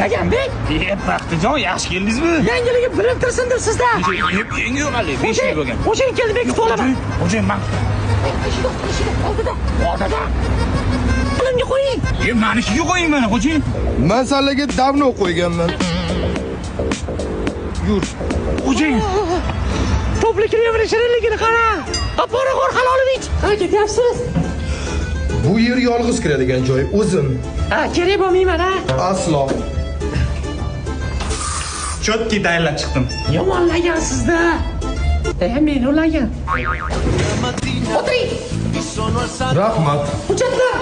Laganbek, Baxtijon, yaxshi keldingizmi? Yangiligi bilib tursin deb sizda. Yangi yo'q hali, 5 yil bo'lgan. Xo'jayin keldi, men kutib olaman. Xo'jayin, man Eshik, eshik, oldida. Oldida. Qo'limga qo'ying. Manikiga qo'ying mana, xo'jayin. Man sanlarga давно qo'yganman. Yur. Xo'jayin. To'pli kremini shirinligini qara. Poraxo'r Halolovich. Ha, ketyapsiz? Bu yer yolg'iz kiradigan joy, o'zim. Ha, kerak bo'lmayman, ha. Aslo. Чётко tayyorlab chiqdim. Yomon lagansizda. Meni ulagan. O'tiring. Rahmat. Hujjatlar.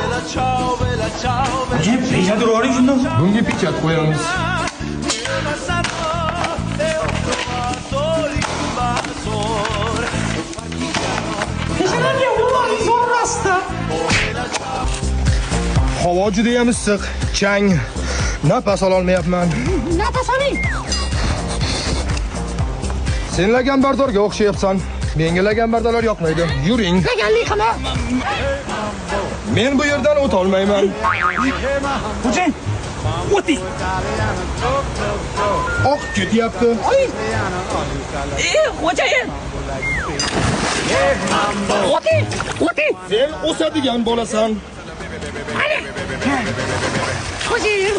Xo'jayin, pechat urib shundan. Bunga pechat qo'yamiz. Peshanamga urib zo'r rostda. Havo juda ham issiq, chang. Nafas ololmayapman. Nafas oling. Sen laganbardorga o'xshayapsan. Menga laganbardorlar yoqmaydi. Yuring. Laganlik qilma. Men bu yerdan o'ta olmayman. Xo'jayin, o'ting. Oqib ketyapti. Xo'jayin. O'ting, o'ting. Sen o'sadigan bo'lasan. Xo'jayin.